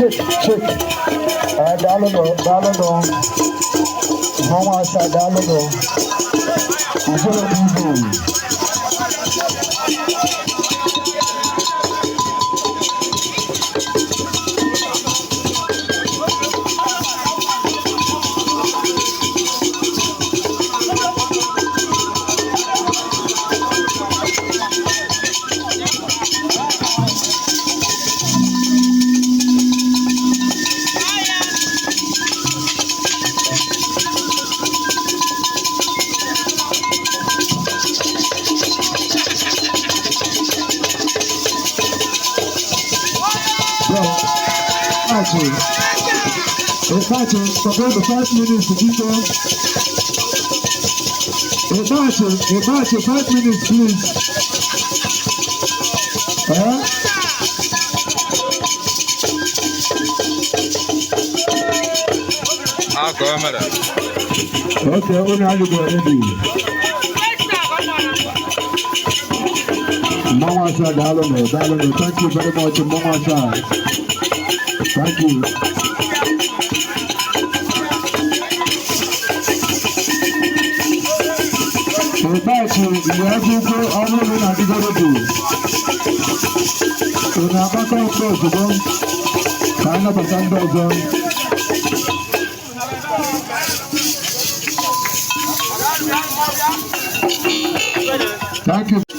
Check, check. Daalụnụ, daalụnụ. Mmanwụ Asaa, daalụnụ. Ijele TV. Bro, actually, Ịkpachi, support 5 minutes, biko. Ịkpachi, Ịkpachi, 5 minutes, please. Eh? A ka o mere. Okay, unu adịgo ready. Mmanwụ Asaa, daalụnụ, daalụnụ. Thank you very much, Mmanwụ Asaa. Thank you. Ịkpachi, mgbe akwụkwọ ọhụrụ na-adịgo ready. Unu agbakọ ọsọ ozugbo ka a nabata ndị ọzọ. Thank you.